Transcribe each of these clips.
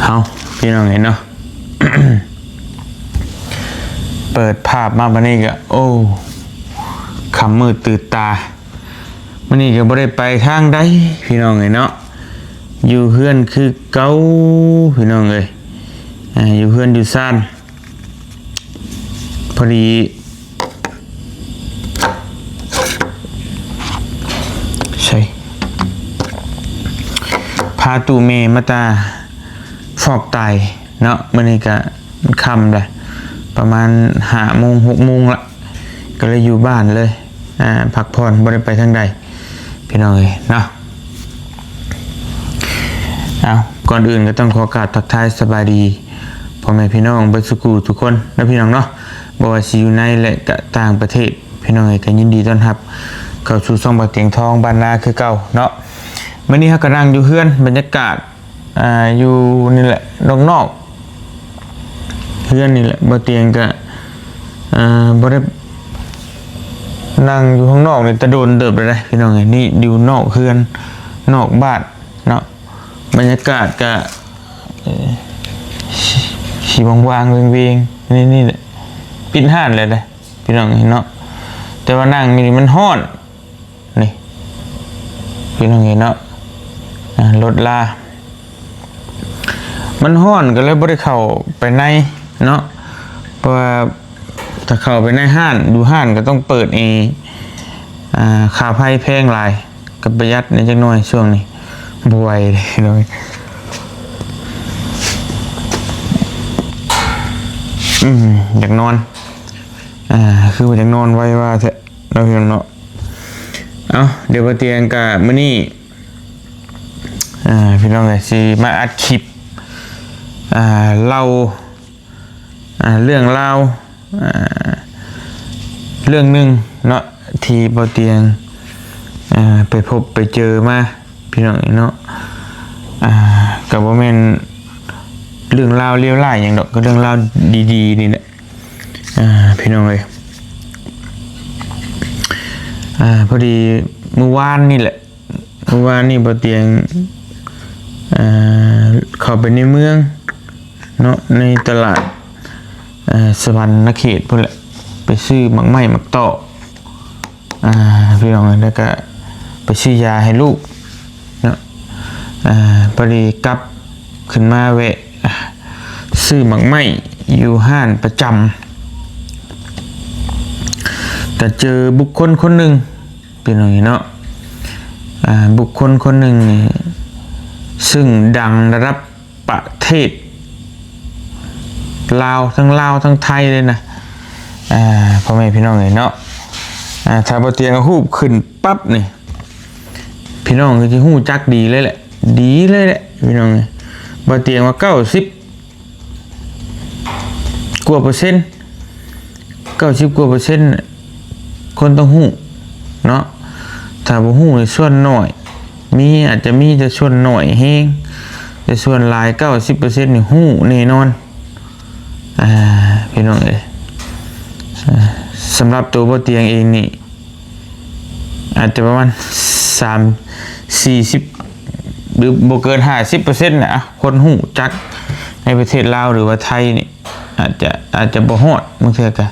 ເອົາ ພີ່ນ້ອງເອີຍເນາະ ເປີດພາບມາບາດນີ້ກະ ໂອ້ ຄ່ຳມືດຕື່ນຕາ. ມື້ນີ້ກະບໍ່ໄດ້ໄປທາງໃດ ພີ່ນ້ອງເອີຍເນາະ ຢູ່ເຮືອນຄືເກົ່າ ພີ່ນ້ອງເອີຍ ອ່າ ຢູ່ເຮືອນຢູ່ຊານ. ພໍດີ ໃສ່ ພາຕູ້ແມ່ມາຕາຟອກໄຕເນາະ. ມື້ນີ້ກະຄ່ຳລະ ປະມານຫ້າໂມງ ຫົກໂມງລະ ກະເລີຍຢູ່ບ້ານເລີຍ ອ່າ ພັກຜ່ອນ ບໍ່ໄດ້ໄປທາງໃດ ພີ່ນ້ອງເອີຍເນາະ. ເອົາ ກ່ອນອື່ນກະຕ້ອງຂໍກາບທັກທາຍສະບາຍດີພໍ່ແມ່ພີ່ນ້ອງເບິດສູ່ຜູ້ສູ່ຄົນເນາະ ພີ່ນ້ອງເນາະ. ບໍ່ວ່າຊິຢູ່ໃນ ແລະ ກະຕ່າງປະເທດ ພີ່ນ້ອງເອີຍ ກະຍິນດີຕ້ອນຮັບເຂົ້າສູ່ຊ່ອງບ່າວຕຽງທອງບ້ານນາຄືເກົ່າເນາະ. ມື້ນີ້ເຮົາກະນັ່ງຢູ່ເຮືອນ ບັນຍາກາດ ອ່າ ຢູ່ນີ້ແຫຼະ ນອກໆ ເຮືອນນີ້ແຫຼະ. ບ່າວຕຽງກະ ອ່າ ບໍ່ໄດ້ນັ່ງຢູ່ຂ້າງນອກນີ້ແຕ່ດົນເຕີບແລ້ວເດ້ ພີ່ນ້ອງເອີຍ. ນີ້ຢູ່ນອກເຮືອນ ນອກບ້ານເນາະ. ບັນຍາກາດກະ ເອີ ຊິ ຊິຫວ່າງໆ ເວງໆ ນີ້ ນີ້ແຫຼະ ປິດຮ້ານແລ້ວເດ້ ພີ່ນ້ອງເອີຍເນາະ. ແຕ່ວ່ານັ່ງຢູ່ນີ້ມັນຮ້ອນ ນີ້ ພີ່ນ້ອງເອີຍເນາະ ອ່າ ລົດລາ ມັນຮ້ອນກະເລີຍບໍ່ໄດ້ເຂົ້າໄປໃນເນາະ. ເພາະວ່າຖ້າເຂົ້າໄປໃນຮ້ານ ຢູ່ຮ້ານກະຕ້ອງເປີດແອ ອ່າ ຄ່າໄຟແພງຫຼາຍ ກະປະຢັດແດ່ຈັກໜ້ອຍຊ່ວງນີ້. ບໍ່ໄຫວເລີຍ ອືມ ຢາກນອນ ອ່າ ຄືວ່າຢາກນອນໄວວ່າແທ້ເນາະ ພີ່ນ້ອງເນາະ. ເອົາ ດຽວບ່າວຕຽງກະມື້ນີ້ ອ່າ ພີ່ນ້ອງເອີຍ ຊິມາອັດຄລິບ ອ່າ ເລົ່າ ອ່າ ເລື່ອງລາວ ອ່າ ເລື່ອງໜຶ່ງເນາະ ທີ່ບ່າວຕຽງ ອ່າ ໄປພົບໄປເຈີມາ ພີ່ນ້ອງເນາະ. ອ່າ ກະບໍ່ແມ່ນເລື່ອງລາວເລວຮ້າຍຫຍັງດອກ ກະເລື່ອງລາວດີໆ ນີ້ແຫຼະ ອ່າ ພີ່ນ້ອງເອີຍ. ອ່າ ພໍດີມື້ວານນີ້ແຫຼະ ມື້ວານນີ້ບ່າວຕຽງ ເອີ ເຂົ້າໄປໃນເມືອງເນາະ ໃນຕະຫຼາດ ເອີ ສະຫວັນນະເຂດພຸ້ນແຫຼະ ໄປຊື້ໝາກໄມ້ໝາກຕອກ ອ່າ ພີ່ນ້ອງເອີຍ ແລ້ວກະໄປຊື້ຢາໃຫ້ລູກເນາະ. ອ່າ ພໍດີກັບຂຶ້ນມາແວະ ອ່າ ຊື້ໝາກໄມ້ຢູ່ຮ້ານປະຈຳ ກະເຈີບຸກຄົນຄົນໜຶ່ງ ພີ່ນ້ອງເນາະ. ອ່າ ບຸກຄົນຄົນໜຶ່ງນີ້ ຊຶ່ງດັງລະດັບປະເທດລາວ ທັງລາວທັງໄທເລີຍນະ ອ່າ ພໍ່ແມ່ພີ່ນ້ອງເອີຍເນາະ. ອ່າ ຖ້າບ່າວຕຽງເອົາຮູບຂຶ້ນປັບນີ້ ພີ່ນ້ອງກະຊິຮູ້ຈັກດີເລີຍແຫຼະ ດີເລີຍແຫຼະ ພີ່ນ້ອງເອີຍ. ບ່າວຕຽງວ່າເກົ້າສິບ ກວ່າເປີເຊັນ ເກົ້າສິບກວ່າເປີເຊັນ ຄົນຕ້ອງຮູ້ເນາະ. ຖ້າບໍ່ຮູ້ນີ້ສ່ວນໜ້ອຍ ມີ ອາດຈະມີແຕ່ສ່ວນໜ້ອຍແຮງ ແຕ່ສ່ວນຫຼາຍເກົ້າສິບເປີເຊັນນີ້ຮູ້ແນ່ນອນ ອ່າ ພີ່ນ້ອງເອີຍ. ອ່າ ສຳລັບໂຕບ່າວຕຽງເອງນີ້ ອາດຈະປະມານສາມ ສີ່ສິບ ຫຼື ບໍ່ເກີນຫ້າສິບເປີເຊັນນະ ຄົນຮູ້ຈັກໃນປະເທດລາວ ຫຼືວ່າໄທນີ້ ອາດຈະ ອາດຈະບໍ່ຮອດ ບາງເທື່ອກະ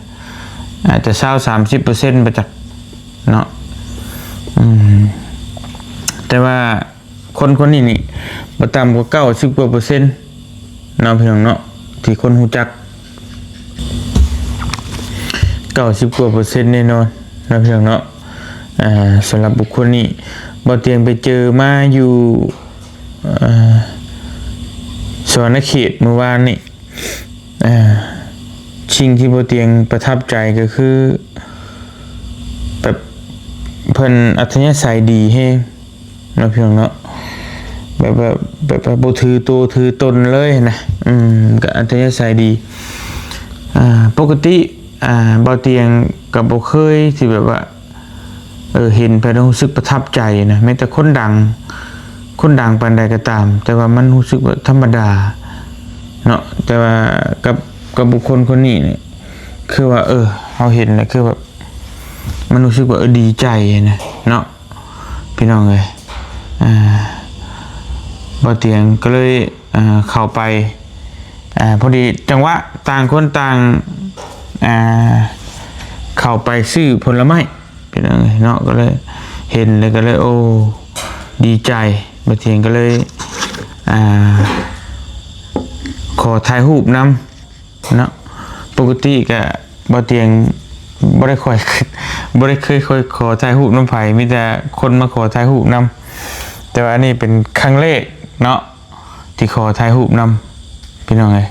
ອາດຈະຊາວ ສາມສິບເປີເຊັນ ບໍ່ຈັກເນາະ. ອືມ ແຕ່ວ່າ ຄົນຄົນນີ້ນີ້ບໍ່ຕ່ຳກວ່າເກົ້າສິບກວ່າເປີເຊັນເນາະ ພີ່ນ້ອງເນາະ ທີ່ຄົນຮູ້ຈັກ ເກົ້າສິບກວ່າເປີເຊັນແນ່ນອນເນາະ ພີ່ນ້ອງເນາະ. ອ່າ ສຳລັບບຸກຄົນນີ້ ບ່າວຕຽງໄປເຈີມາຢູ່ ເອີ ສະຫວັນນະເຂດມື້ວານນີ້ ອ່າ ສິ່ງທີ່ບ່າວຕຽງປະທັບໃຈກະຄື ແບບ ເພິ່ນອັດທະຍາໄສດີແຮງເນາະ ພີ່ນ້ອງເນາະ ແບບ ແບບ ແບບວ່າບໍ່ຖືໂຕຖືຕົນເລີຍນະ. ອືມ ກະອັດທະຍາໄສດີ ອ່າ ປົກກະຕິ ອ່າ ບ່າວຕຽງກະບໍ່ເຄີຍທີ່ແບບວ່າ ເອີ ເຫັນໄປແລ້ວຮູ້ສຶກປະທັບໃຈນະ ແມ້ແຕ່ຄົນດັງ ຄົນດັງປານໃດກະຕາມ ແຕ່ວ່າມັນຮູ້ສຶກວ່າທຳມະດາເນາະ. ແຕ່ວ່າກັບ ກັບບຸກຄົນຄົນນີ້ນີ້ ຄືວ່າ ເອີ ເຮົາເຫັນແລ້ວຄືແບບ ມັນຮູ້ສຶກວ່າ ເອີ ດີໃຈນະເນາະ ພີ່ນ້ອງເອີຍ. ອ່າ ບ່າວຕຽງກະເລີຍ ອ່າ ເຂົ້າໄປ ອ່າ ພໍດີຈັງຫວະຕ່າງຄົນຕ່າງ ອ່າ ເຂົ້າໄປຊື້ຜົນລະໄມ້ ພີ່ນ້ອງເອີຍເນາະ ກໍເລີຍເຫັນ ແລ້ວກໍເລີຍ ໂອ້ ດີໃຈ ບ່າວຕຽງກໍເລີຍ ອ່າ ຂໍຖ່າຍຮູບນຳເນາະ. ປົກກະຕິກະບ່າວຕຽງບໍ່ໄດ້ຄ່ອຍ ບໍ່ໄດ້ເຄີຍຄ່ອຍຂໍຖ່າຍຮູບນຳໃຜ ມີແຕ່ຄົນມາຂໍຖ່າຍຮູບນຳ ແຕ່ວ່າອັນນີ້ເປັນຄັ້ງແລກເນາະ ທີ່ຂໍຖ່າຍຮູບນຳ ພີ່ນ້ອງເອີຍ.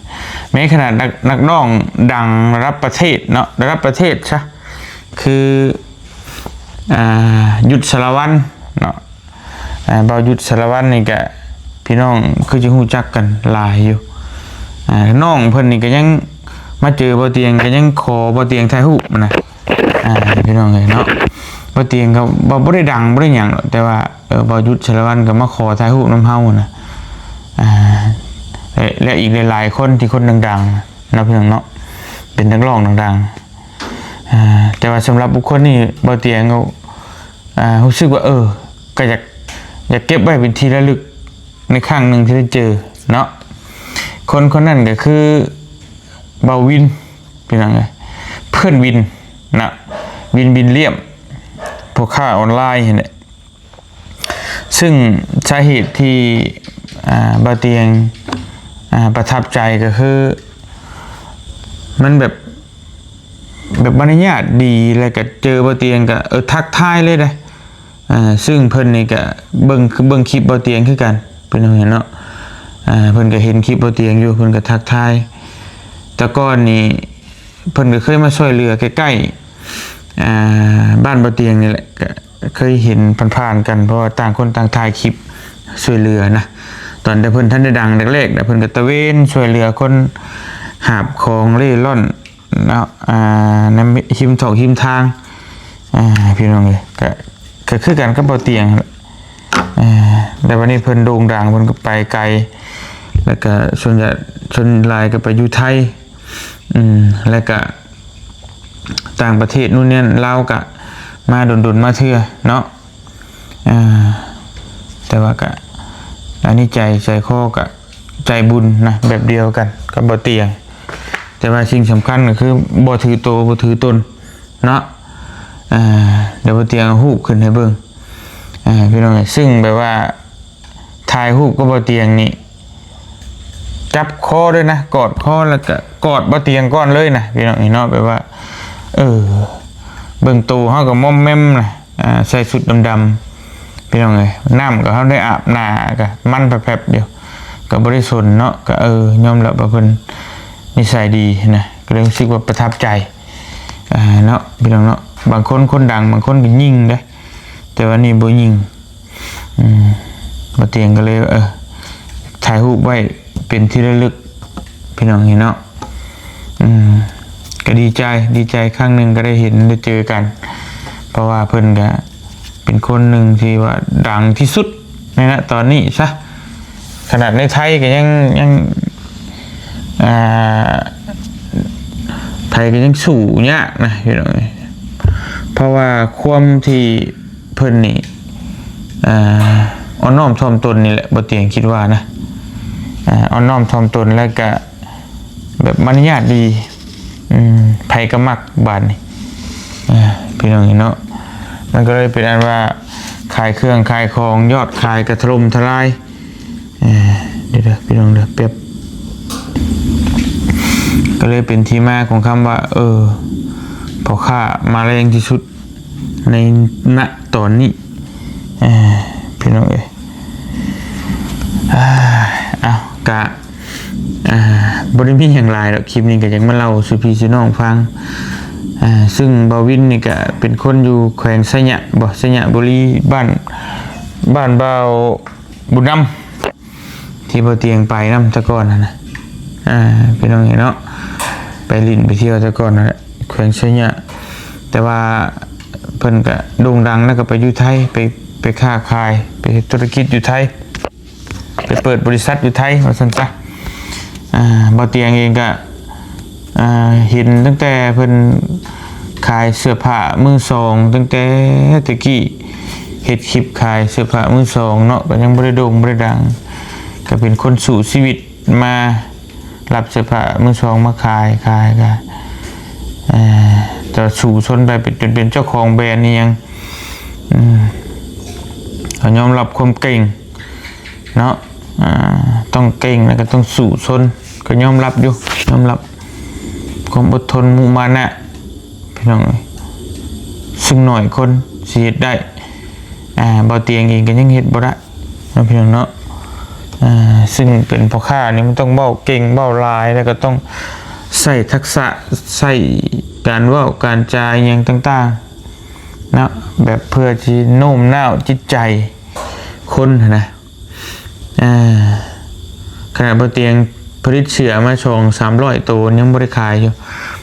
ແມ້ຂະໜາດນັກ ນັກຮ້ອງດັງລະດັບປະເທດເນາະ ລະດັບປະເທດຊະ ຄື ອ່າ ຍຸດ ສາລະວັນເນາະ ອ່າ ບ່າວຍຸດ ສາລະວັນນີ້ກະ ພີ່ນ້ອງຄືຈະຮູ້ຈັກກັນຫຼາຍຢູ່ ອ່າ ນ້ອງເພິ່ນນີ້ກະຍັງມາເຈີບ່າວຕຽງ ກະຍັງຂໍບ່າວຕຽງຖ່າຍຮູບນະ ອ່າ ພີ່ນ້ອງເອີຍເນາະ. ບ່າວຕຽງກໍບໍ່ ບໍ່ໄດ້ດັງ ບໍ່ໄດ້ຫຍັງດອກ ແຕ່ວ່າ ເອີ ບ່າວຍຸດ ສາລະວັນກໍມາຂໍຖ່າຍຮູບນຳເຮົານະ ອ່າ ແລະ ແລະ ອີກຫຼາຍໆຄົນທີ່ຄົນດັງໆເນາະ ພີ່ນ້ອງເນາະ ເປັນນັກຮ້ອງດັງໆ ອ່າ ແຕ່ວ່າສຳລັບບຸກຄົນນີ້ ບ່າວຕຽງກໍ ອ່າ ຮູ້ສຶກວ່າ ເອີ ກໍຢາກ ຢາກເກັບໄວ້ເປັນທີ່ລະລຶກໃນຄັ້ງໜຶ່ງທີ່ໄດ້ເຈີເນາະ. ຄົນຄົນນັ້ນກໍຄືບ່າວວິນ ພີ່ນ້ອງເອີຍ ເພື່ອນວິນນະ ວິນ ວິນລຽມ ພໍ່ຄ້າອອນລາຍຫັ້ນແຫຼະ. ຊຶ່ງສາເຫດທີ່ ອ່າ ບ່າວຕຽງ ອ່າ ປະທັບໃຈກໍຄື ມັນແບບ ແບບມາລະຍາດດີ ແລ້ວກໍເຈີບ່າວຕຽງກໍ ເອີ ທັກທາຍເລີຍເດ້. ອ່າ ຊຶ່ງເພິ່ນນີ້ກະເບິ່ງ ເບິ່ງຄລິບບ່າວຕຽງຄືກັນ ເພິ່ນເຫັນເນາະ ອ່າ ເພິ່ນກະເຫັນຄລິບບ່າວຕຽງຢູ່ ເພິ່ນກະທັກທາຍ. ແຕ່ກ່ອນນີ້ເພິ່ນກະເຄີຍມາຊ່ວຍເຫຼືອໃກ້ໆ ອ່າ ບ້ານບ່າວຕຽງນີ້ແຫຼະ ກະເຄີຍເຫັນຜ່ານໆກັນ ເພາະວ່າຕ່າງຄົນຕ່າງຖ່າຍຄລິບຊ່ວຍເຫຼືອນະ. ຕອນແຕ່ເພິ່ນທັນໄດ້ດັງແລກໆນະ ເພິ່ນກະຕະເວນຊ່ວຍເຫຼືອຄົນຫາບຂອງເລ່ລ່ອນ ເນາະ ອ່າ ໃນຮິມຖອກຮິມທາງ ອ່າ ພີ່ນ້ອງເອີຍ ກະ ກະຄືກັນກັບບ່າວຕຽງ ອ່າ ແຕ່ບັດນີ້ເພິ່ນໂດ່ງດັງ ເພິ່ນກໍໄປໄກ ແລ້ວກະສ່ວນໃຫຍ່ ສ່ວນຫຼາຍກໍໄປຢູ່ໄທ ອືມ ແລ້ວກະຕ່າງປະເທດ ນູ່ນນີ້ນັ້ນ ລາວກະມາດົນໆມາເທື່ອເນາະ. ອ່າ ແຕ່ວ່າກະ ອັນນີ້ໃຈ ໃຈຄໍກະໃຈບຸນນະ ແບບດຽວກັນກັບບ່າວຕຽງ ແຕ່ວ່າສິ່ງສຳຄັນກໍຄືບໍ່ຖືໂຕ ບໍ່ຖືຕົນເນາະ. ອ່າ ດຽວບ່າວຕຽງເອົາຮູບຂຶ້ນໃຫ້ເບິ່ງ ອ່າ ພີ່ນ້ອງເອີຍ ຊຶ່ງແບບວ່າຖ່າຍຮູບກັບບ່າວຕຽງນີ້ ຈັບຄໍດ້ວຍນະ ກອດຄໍ ແລ້ວກະກອດບ່າວຕຽງກ່ອນເລີຍນະ ພີ່ນ້ອງເອີຍເນາະ. ແບບວ່າ ເອີ ເບິ່ງໂຕເຮົາກໍມ່ອມແມ່ມນະ ອ່າ ໃສ່ຊຸດດຳໆ ພີ່ນ້ອງເອີຍ ນ້ຳກໍເຮົາໄດ້ອາບໜ້າ ກໍມັນແຜບໆຢູ່ ກໍບໍ່ໄດ້ສົນເນາະ. ກໍ ເອີ ຍອມຮັບວ່າເພິ່ນນິໄສດີນະ ກໍເລີຍຮູ້ສຶກວ່າປະທັບໃຈ ອ່າ ເນາະ ພີ່ນ້ອງເນາະ. ບາງຄົນ ຄົນດັງ ບາງຄົນກໍຍິງເດ້ ແຕ່ວ່ານີ້ບໍ່ຍິງ ອືມ ບ່າວຕຽງກໍເລີຍ ເອີ ຖ່າຍຮູບໄວ້ເປັນທີ່ລະລຶກ ພີ່ນ້ອງເອີຍເນາະ. ອືມ ກໍດີໃຈ ດີໃຈຄັ້ງໜຶ່ງກໍໄດ້ເຫັນໄດ້ເຈີກັນ ເພາະວ່າເພິ່ນກໍເປັນຄົນໜຶ່ງທີ່ວ່າດັງທີ່ສຸດໃນນະຕອນນີ້ຊະ ຂະໜາດໃນໄທກໍຍັງ ຍັງ ອ່າ ໃຜກໍຍັງສູ້ຍາກນະ ພີ່ນ້ອງເອີຍ ເພາະວ່າຄວາມທີ່ ເພິ່ນນີ້ ອ່າ ອ່ອນນ້ອມຖ່ອມຕົນນີ້ແຫຼະ ບ່າວຕຽງຄິດວ່ານະ ອ່າ ອ່ອນນ້ອມຖ່ອມຕົນ ແລ້ວກະແບບມາລະຍາດດີ ອືມ ໃຜກໍມັກບາດນີ້ ອ່າ ພີ່ນ້ອງເນາະ. ມັນກໍເລີຍເປັນອັນວ່າຂາຍເຄື່ອງຂາຍຂອງ ຍອດຂາຍກໍຖະຫຼົ່ມທະລາຍ ເອີ ດຽວເດີ ພີ່ນ້ອງເດີ ແປັບ ກໍເລີຍເປັນທີ່ມາຂອງຄຳວ່າ ເອີ ພໍ່ຄ້າມາແຮງທີ່ສຸດໃນ ນະ ຕອນນີ້ ເອີ ພີ່ນ້ອງເອີຍ ເອົາ ກະ ອ່າ ບໍ່ໄດ້ມີຫຍັງຫຼາຍດອກ ຄລິບນີ້ກໍຢາກມາເລົ່າສູ່ພີ່ສູ່ນ້ອງຟັງ ອ່າ ຊຶ່ງບ່າວວິນນີ້ກະເປັນຄົນຢູ່ແຂວງໄຊຍະບໍ ໄຊຍະບູລີ ບ້ານ ບ້ານບ່າວ ບຸນນຳ ທີ່ບ່າວຕຽງໄປນຳແຕ່ກ່ອນຫັ້ນນະ ອ່າ ພີ່ນ້ອງເອີຍເນາະ ໄປຫຼິ້ນໄປທ່ຽວແຕ່ກ່ອນຫັ້ນແຫຼະ ແຂວງໄຊຍະ ແຕ່ວ່າເພິ່ນກະໂດ່ງດັງແລ້ວກໍໄປຢູ່ໄທ ໄປ ໄປຄ້າຂາຍ ໄປເຮັດທຸລະກິດຢູ່ໄທ ໄປເປີດບໍລິສັດຢູ່ໄທ ວ່າຊັ້ນຊະ. ອ່າ ບ່າວຕຽງເອງກະ ອ່າ ເຫັນຕັ້ງແຕ່ເພິ່ນຂາຍເສື້ອຜ້າມືສອງ ຕັ້ງແຕ່ແຕ່ກີ້ ເຮັດຄລິບຂາຍເສື້ອຜ້າມືສອງເນາະ ກໍຍັງບໍ່ໄດ້ໂດ່ງບໍ່ໄດ້ດັງ ກໍເປັນຄົນສູ້ຊີວິດມາ ຮັບເສື້ອຜ້າມືສອງມາຂາຍ ຂາຍ ຂາຍ ເອີ ຕໍ່ສູ້ຊົນໄປເປັນ ຈົນເປັນເຈົ້າຂອງແບຣນອີ່ຫຍັງ ອືມ ກໍຍອມຮັບຄວາມເກັ່ງເນາະ ອ່າ ຕ້ອງເກັ່ງ ແລ້ວກໍຕ້ອງສູ້ຊົນ ກໍຍອມຮັບຢູ່ ຍອມຮັບຄວາມອົດທົນມຸມານະ ພີ່ນ້ອງເອີຍ ຊຶ່ງໜ້ອຍຄົນຊິເຮັດໄດ້ ອ່າ ບ່າວຕຽງເອງກໍຍັງເຮັດບໍ່ໄດ້ເນາະ ພີ່ນ້ອງເນາະ ອ່າ ຊຶ່ງເປັນພໍ່ຄ້ານີ້ມັນຕ້ອງເວົ້າເກັ່ງ ເວົ້າຫຼາຍ ແລ້ວກໍຕ້ອງໃຊ້ທັກສະ ໃຊ້ການເວົ້າການຈາອີ່ຫຍັງຕ່າງໆເນາະ ແບບເພື່ອຊິໂນ້ມນ້າວຈິດໃຈຄົນຫັ້ນນະ. ອ່າ ຂະໜາດບ່າວຕຽງຜະລິດເສື້ອມາສອງສາມຮ້ອຍໂຕ ຍັງບໍ່ໄດ້ຂາຍຢູ່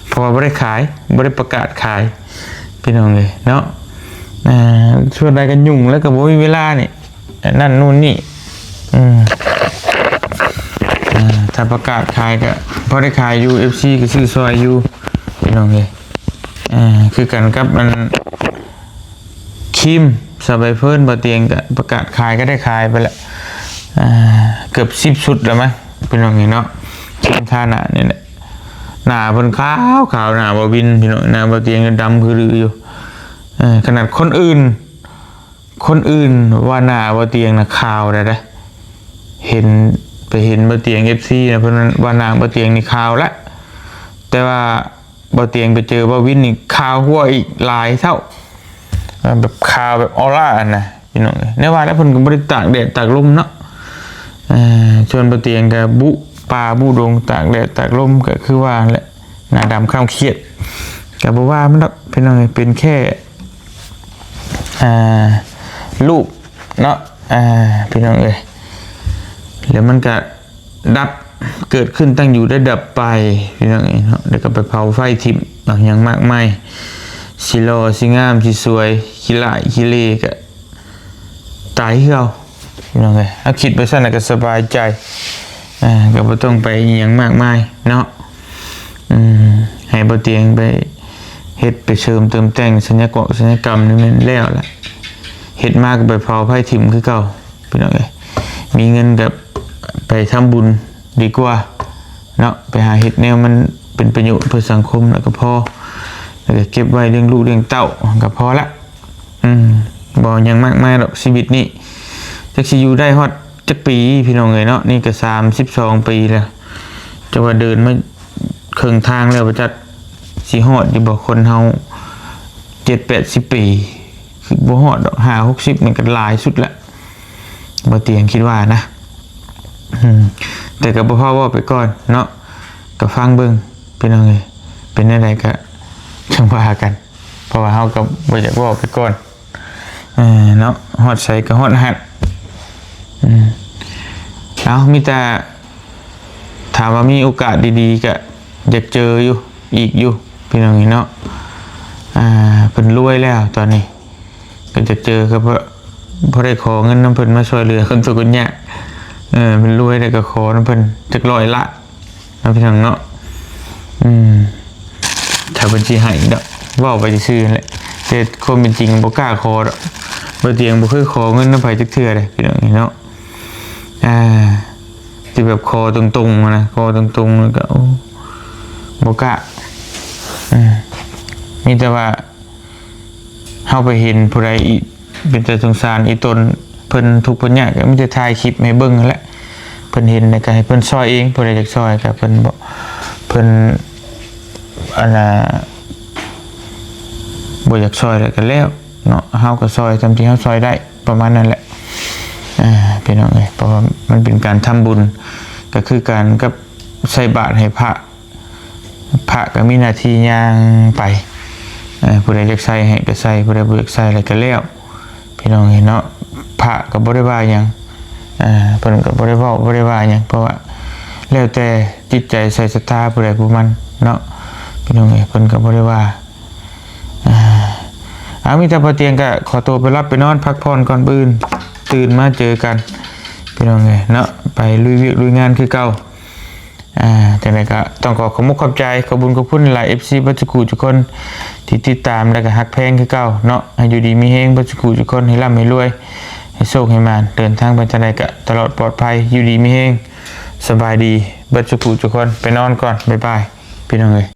ເພາະວ່າບໍ່ໄດ້ຂາຍ ບໍ່ໄດ້ປະກາດຂາຍ ພີ່ນ້ອງເອີຍເນາະ ອ່າ ສ່ວນຫຼາຍກໍຫຍຸ້ງ ແລ້ວກໍບໍ່ມີເວລານີ້ ອັນນັ້ນໂນ່ນນີ້ ອືມ ອ່າ ຖ້າປະກາດຂາຍກໍພໍໄດ້ຂາຍຢູ່ ເອັຟຊີກໍຊື້ຊ່ອຍຢູ່ ພີ່ນ້ອງເອີຍ ອ່າ ຄືກັນກັບອັນ ຄຣີມສາວໃບເຟີນ ບ່າວຕຽງກະປະກາດຂາຍ ກໍໄດ້ຂາຍໄປແລ້ວ ອ່າ ເກືອບສິບຊຸດແລ້ວມັງ ພີ່ນ້ອງເອີຍເນາະ ຄຣີມທາໜ້ານີ້ແຫຼະ ໜ້າເພິ່ນຂາວໆ ໜ້າບ່າວວິນ ພີ່ນ້ອງ ໜ້າບ່າວຕຽງດຳຄືລືຢູ່ ເອີ ຂະໜາດຄົນອື່ນ ຄົນອື່ນວ່າໜ້າບ່າວຕຽງນະຂາວແລ້ວເດ້ ເຫັນ ໄປເຫັນບ່າວຕຽງ ເອັຟຊີນະ ເພິ່ນວ່າໜ້າບ່າວຕຽງນີ້ຂາວແລ້ວ ແຕ່ວ່າ ບ່າວຕຽງໄປເຈີບ່າວວິນນີ້ຂາວກວ່າອີກຫຼາຍເທົ່າ ແບບຂາວແບບອອລາຫັ້ນນະ ພີ່ນ້ອງເອີຍ ແນວວ່າແລ້ວເພິ່ນກໍບໍ່ໄດ້ຕາກແດດຕາກລົມເນາະ ເອີ ສ່ວນບ່າວຕຽງກໍບຸປ່າບຸດົງ ຕາກແດດຕາກລົມ ກໍຄືວ່າຫັ້ນແຫຼະ ໜ້າດຳຄ້ຳຄຽດ ກໍບໍ່ວ່າມັນດອກ ພີ່ນ້ອງເອີຍ ເປັນແຄ່ ອ່າ ຮູບເນາະ ອ່າ ພີ່ນ້ອງເອີຍ ແລ້ວມັນກໍ ດັບ ເກີດຂຶ້ນຕັ້ງຢູ່ໄດ້ດັບໄປ ພີ່ນ້ອງເອີຍເນາະ ແລ້ວກໍໄປເຜົາໄຟຖິ້ມເນາະ ຫຍັງມາກມາຍ ຊິຫຼໍ່ ຊິງາມ ຊິສວຍ ຂີ້ຮ້າຍ ຂີ້ເລ ກໍຕາຍຄືເກົ່າ ພີ່ນ້ອງເອີຍ ເຮົາຄິດໄປຊັ້ນນະກໍສະບາຍໃຈ ອ່າ ກໍບໍ່ຕ້ອງໄປອີ່ຫຍັງມາກມາຍເນາະ ອືມ ໃຫ້ບ່າວຕຽງໄປເຮັດ ໄປເສີມເຕີມແຕ່ງ ສັນຍະກອກສັນຍະກຳນີ້ແມ່ນແລ້ວລະ ເຮັດມາກໍໄປເຜົາໄຟຖິ້ມຄືເກົ່າ ພີ່ນ້ອງເອີຍ ມີເງິນກໍໄປທຳບຸນດີກວ່າເນາະ ໄປຫາເຮັດແນວມັນເປັນປະໂຫຍດເພື່ອສັງຄົມ ແລ້ວກໍພໍ ແລ້ວກໍເກັບໄວ້ລ້ຽງລູກລ້ຽງເຕົ້າກໍພໍລະ ອືມ ບໍ່ຫຍັງມາກມາຍດອກຊີວິດນີ້ ຈັກຊິຢູ່ໄດ້ຮອດຈັກປີ ພີ່ນ້ອງເອີຍເນາະ ນີ້ກໍສາມສິບສອງປີແລ້ວ ຈະວ່າເດີນມາເຄິ່ງທາງແລ້ວ ບໍ່ຈັກຊິຮອດຢູ່ບໍ່ ຄົນເຮົາ ເຈັດແປດສິບປີ ຄືບໍ່ຮອດດອກ ຫ້າຫົກສິບ ມັນກໍຫຼາຍສຸດລະ ບ່າວຕຽງຄິດວ່ານະ ອືມ ແຕ່ກໍບໍ່ພໍເວົ້າໄປກ່ອນເນາະ ກໍຟັງເບິ່ງ ພີ່ນ້ອງເອີຍ ເປັນແນວໃດກໍຈັ່ງວ່າກັນ ເພາະວ່າເຮົາກໍບໍ່ຢາກເວົ້າໄປກ່ອນ ເອີ ເນາະ ຮອດໃສກໍຮອດຫັ້ນ ອືມ ເອົາ ມີແຕ່ ຖາມວ່າມີໂອກາດດີໆ ກໍຢາກເຈີຢູ່ ອີກຢູ່ ພີ່ນ້ອງເອີຍເນາະ ອ່າ ເພິ່ນລວຍແລ້ວຕອນນີ້ ກໍຢາກເຈີ ກໍເພາະ ເພາະໄດ້ຂໍເງິນນຳເພິ່ນມາຊ່ວຍເຫຼືອຄົນທຸກຄົນຍາກ ເອີ ເພິ່ນລວຍແລ້ວກໍຂໍນຳເພິ່ນຈັກຮ້ອຍລະ ເນາະ ພີ່ນ້ອງເນາະ ອືມ ຖ້າເພິ່ນຊິໃຫ້ດອກ ເວົ້າໄປຊື່ໆ ນັ້ນແຫຼະ ແຕ່ຄວາມເປັນຈິງບໍ່ກ້າຂໍດອກ ບ່າວຕຽງບໍ່ເຄີຍຂໍເງິນນຳໃຜຈັກເທື່ອເດ້ ພີ່ນ້ອງເນາະ ອ່າ ທີ່ແບບຂໍຕົງໆ ນະ ຂໍຕົງໆ ແລ້ວກໍ ໂອ້ ບໍ່ກ້າ ອືມ ມີແຕ່ວ່າ ເຮົາໄປເຫັນຜູ້ໃດອີກເປັນຕາສົງສານອີ່ຕົນ ເພິ່ນທຸກເພິ່ນຍາກ ກໍມີແຕ່ຖ່າຍຄລິບໃຫ້ເບິ່ງຫັ້ນແຫຼະ ເພິ່ນເຫັນແລ້ວກໍໃຫ້ເພິ່ນຊ່ອຍເອງ ຜູ້ໃດຢາກຊ່ອຍກໍເພິ່ນບໍ່ ເພິ່ນ ອັນນ່າ ບໍ່ຢາກຊ່ອຍແລ້ວກໍແລ້ວເນາະ ເຮົາກໍຊ່ອຍສ່ຳທີ່ເຮົາຊ່ອຍໄດ້ ປະມານນັ້ນແຫຼະ ອ່າ ພີ່ນ້ອງເອີຍ ເພາະວ່າມັນເປັນການທຳບຸນ ກໍຄືການກັບໃສ່ບາດໃຫ້ພະ ພະກໍມີໜ້າທີ່ຍ່າງໄປ ເອີ ຜູ້ໃດຢາກໃສ່ໃຫ້ກໍໃສ່ ຜູ້ໃດບໍ່ຢາກໃສ່ແລ້ວກໍແລ້ວ ພີ່ນ້ອງເອີຍເນາະ ພະກໍບໍ່ໄດ້ວ່າຫຍັງ ເອີ ເພິ່ນກໍບໍ່ໄດ້ເວົ້າ ບໍ່ໄດ້ວ່າຫຍັງ ເພາະວ່າແລ້ວແຕ່ຈິດໃຈໃສ່ສັດທາຜູ້ໃດຜູ້ມັນເນາະ ພີ່ນ້ອງເອີຍ ເພິ່ນກໍບໍ່ໄດ້ວ່າ ອ່າ ເອົາ ມີແຕ່ບ່າວຕຽງກໍຂໍຕົວໄປຫຼັບໄປນອນພັກຜ່ອນກ່ອນ ມື້ອື່ນຕື່ນມາເຈີກັນ ພີ່ນ້ອງເອີຍເນາະ ໄປລຸຍວຽກລຸຍງານຄືເກົ່າ. ອ່າ ຈັ່ງໃດກໍຕ້ອງຂໍຂອບມຸກຂອບໃຈ ຂອບບຸນຂອບຄຸນຫຼາຍ ເອັຟຊີ ເບິດທຸກຜູ້ທຸກຄົນທີ່ຕິດຕາມ ແລະກໍຮັກແພງຄືເກົ່າເນາະ ໃຫ້ຢູ່ດີມີແຮງເບິດທຸກຜູ້ທຸກຄົນ ໃຫ້ລ່ຳໃຫ້ລວຍ ໃຫ້ໂຊກໃຫ້ໝານ ເດີນທາງໄປທາງໃດກະຕະຫຼອດປອດໄພ ຢູ່ດີມີແຮງ ສະບາຍດີເບິດສູ່ຜູ້ສູ່ຄົນ ໄປນອນກ່ອນ ບາຍບາຍ ພີ່ນ້ອງເອີຍ.